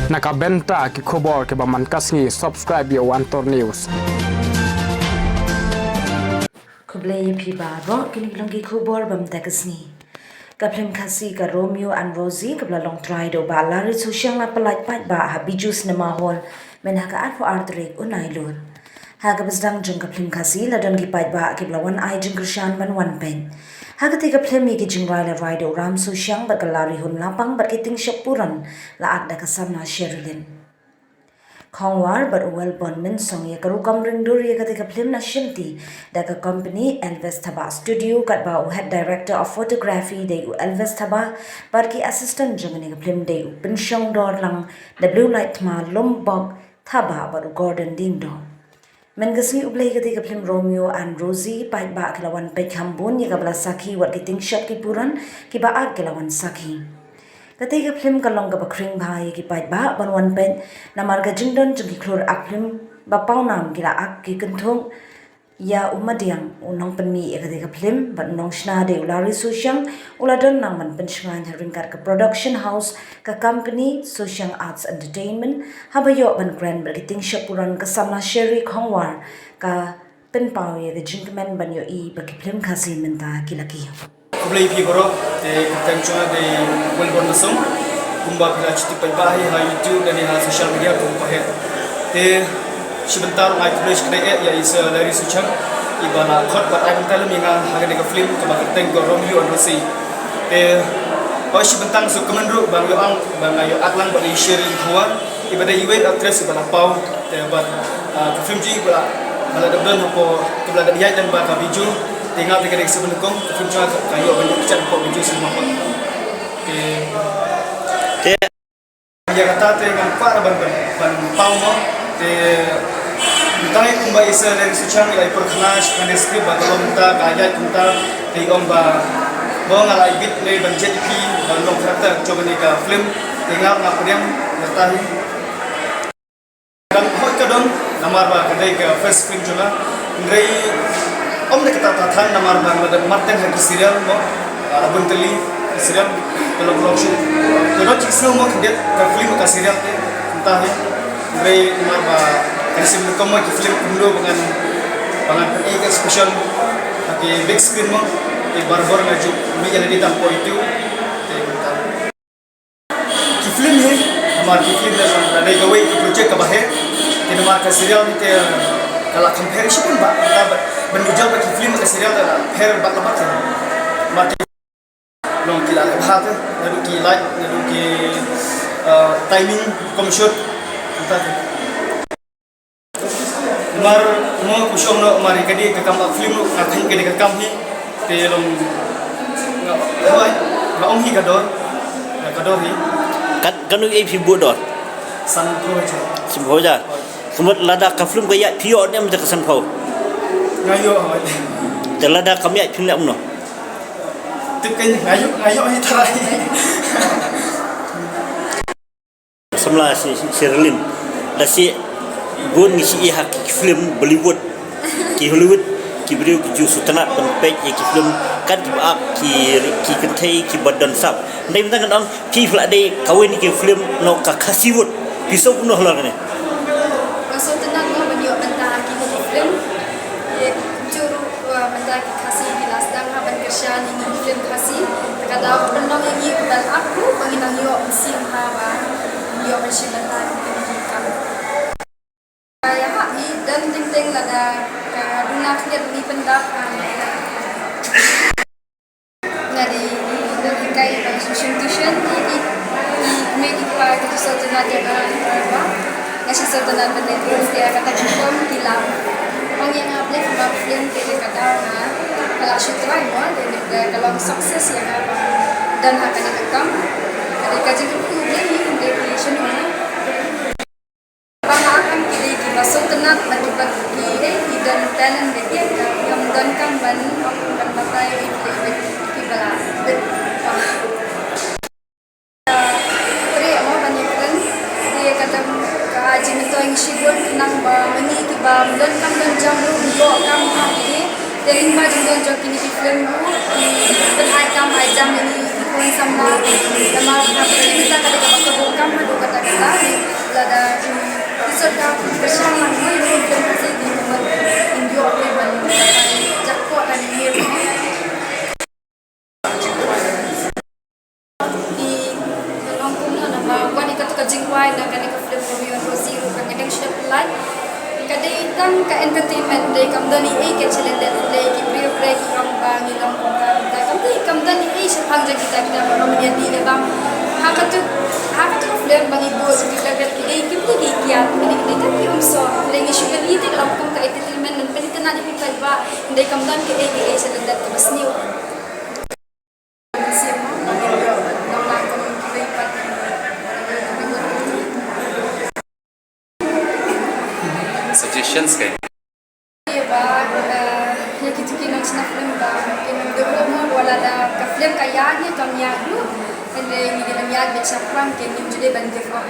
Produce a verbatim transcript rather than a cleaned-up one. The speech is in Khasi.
Na ka bynta ki khubor kiba man ka sngi, subscribe ïa u Antor News. Khublei ïa phi baroh, kine ki long ki khubor ba mynta ka sngi. Ka phlim Khasi ka Romeo and Rosie kaba la long trai da u Bah Larry Suchiang la pyllait paidbah ha Bijou Cinema Hall mynha ka arphew ar tarik u Nailur. Ha kaba sdang jong ka phlim Khasi la don ki paidbah kiba la wan ai jingkyrshan ban wan peit. Ha katei ka phlim ïa ki jingrai la rai da u Ram Suchiang bad ka Larry Hunlapang bad ki tyngshop puran la ak da ka Samla Sherilyn. Khongwar bad u Welborn Mynsong ïa ka rukom ringdur ïa katei ka phlim la shimti da ka company Elvis Thabah Studio katba u Head Director of Photography dei u Elvis Thabah bad ki assistant jong kane ka phlim dei u Pynshong Dorlang, W Light Thma, Lumbok Thabah bad u Gordon Diengdoh. Mynta ka sngi U Blei, katei ka phlim Romeo and Rosie, paidbah ki la wan peit kham bun ïa kaba la sakhi wat ki tyngshop ki puran kiba ak ki la wan sakhi. Katei ka phlim ka long kaba khring bha ïa ki paidbah ban wan peit namar ka jingdon jong ki khlur ak phlim ba pawnam ki la ak ki kynthup ïa u madiang u nongpynmih ïa katei ka phlim bad u nongshna dei u Larry Suchiang u la don lang ban pynshngaiñ ha ryngkat ka production house ka company Suchiang Arts Entertainment haba ïoh ban kren bad ki tyngshop puran ka Samla Sherry Khongwar ka pynpaw ïa ka jingkmen ban ïohi ba ki phlim Khasi mynta ki la kiew. Khublei phi baroh, te ka kyrteng jong nga dei Wilbur Nasong. Kumba phi la shu tip paidbah hi ha YouTube lane ha social media kum Pahet. Te shi bynta ruh ngai khublei shi kyrteng eh ïa i Sir Larry Suchiang iba la khot bad ai bynta lem ïa nga ha kane ka phlim kaba kyrteng ka Romeo and Rosie. Te oi shi bynta nga sngewkmen ruh ba nga ïoh ang ba nga ïoh ak lang bad i Sherry Khongwar iba dei iwei actress iba la paw. Te bad, ah, ka phlim jong i ba la, ba la dep don hapoh, kaba la dep ïaid lem bad ka Bijou. Te nga te ka dei ka sngewbha nyngkong ka phlim jong nga ka ïoh ban ïoh kjat hapoh Bijou Cinema Hall. Te, te ïa kata te ngan kwah ban, ban, ban paw mo. Te mynta hi kumba i Sir Larry Suchiang i la ïapyrkhat shane script ba ka long mynta ka ïaid kumta. Te i ong ba ba nga la ibit ne ban jied ïa phi ban long character jong kane ka phlim. Te nga nga pdiang ïa kata hi. Kan hoi ka don, namar ba ka dei ka first film jong nga. Hynrei ym dei kata ta than namar ba nga la dep marteng ha ki serial mo, ah, la bun tylli ki serial ka long long shu. Ka don jingsngew mo khyndiat ka film ka serial te mynta hi. Hynrei namar ba ka dei sim nyngkong mo ki film kumno ba ngan, ba ngan pynïaid ka expression ha ki big screen mo. Te barabor nga ju mih ïa lade tang ko itu. Te mynta ki film hi, namar ki film hi la dei kawei ka project kaba heh. Te namar ka serial hi te ka la kham pher shibun bha, ka ba, ban ujor ba ki film ka serial ka la pher bha la bha te. Namar ki long ki la leh bha te, naduh ki light, naduh ki, eh, timing, kum shoot, mynta te. Namar mo ku shong noh, namar ka dei ka kam ak film ruh, nga kheiñ ka dei ka kam hi. Te long nga, hoi, nga ong hi ka dor. Nga ka dor hi. Kat, katno ïa phi buh dor? Sanphew hajar. Sanphew hajar. Ka mut lada ka film ka ïaid phi ïoh ne em te ka sanphew? Nga ïoh, hoi. Te lada kam ïaid phi leh kumno? Tip kein nga ïoh, nga ïoh hi tharai. Samla shi, shi, Sherilyn. Da shi bun ngi shi i ha ki film Bollywood, ki Hollywood, ki briew ki ju sngewtynnat ban peit ïa ki film kat kiba ak ki, ki kynthei kiba don sap. Dei mynta ngan ong phi phi la dei kawei na ki film na ka Khasi Wood. Phi sngewbha kumno halor kane? Nga sngewtynnat mo ban ïoh bynta ha kine ki film. Ïa kumjuh ruh Wa, mynta ki Khasi ki la sdang ha ban kyrshan ïa ngi ki film Khasi. Te ka daw ka pynlong ïa ngi ban ap ruh ba ngi nang ïoh mynsiem ha ba ngi ïoh ban shim bynta ïa ki kam. Ïa ha i don teng teng lada ka duna khlieh ngi pyndap ha. Nga dei i nonghikai ba nga shu shim tuition, i, i, i kmie i kpa ki ju sngewtynnat ïa nga, i kpa i kpa. Nga shu sngewtynnat ban leh tuition ïa kata ka rukom ki la ong ïa nga balei kumba film te dei ka daw nga. Ka la shu try mo, te dei ka long success ïa nga ba don ha kane ka kam. Ka dei ka jingkyrkhu U Blei hi, U Blei ki shano nga. Ba nga ap ki dei kiba sngewtynnat bad kiba ki, eh, ki don talent bad ïa ka, ym donkam ban ong ban batai ïa ki, ïa ki ba la bit. Trei mo ban ïakren ïa ka dang ka jingmyntoi ngi shibun khnang ba ma ngi kiba ym donkam don jam ruh ïoh kam ha kine. Te lyngba jingdon jong kine ki film ruh ki pynhai kam hai jam ïa ngi ki khun samla. Namar ka pynthei mynta ka dei kaba ka bun kam haduh katta katta. Tang ka entertainment dei kam don ei ei ka challenge dei ki briew briew ki ong ba ngi long kumta kumta kam dei kam don ei ei shaphang jong kita kita ba ong ïa dei ne bang. Ha katu ha katu film ba ngi buh jong kita ki dei kim dei ki kiad ki dei ki dei ki um so dei ngi shu ka ngi te long kum ka entertainment ban pynitna dei ki ba dei kam don ki ei ki ei challenge dei ka ba sniew. Suggestions kai. Ba, eh, ïa kitu ki nongshna film ba kin duh umur wala da ka film ka ïa ni tong ïa du. Hynrei ngi dang ïa bit shaphang kin ngim ju dei ban give up.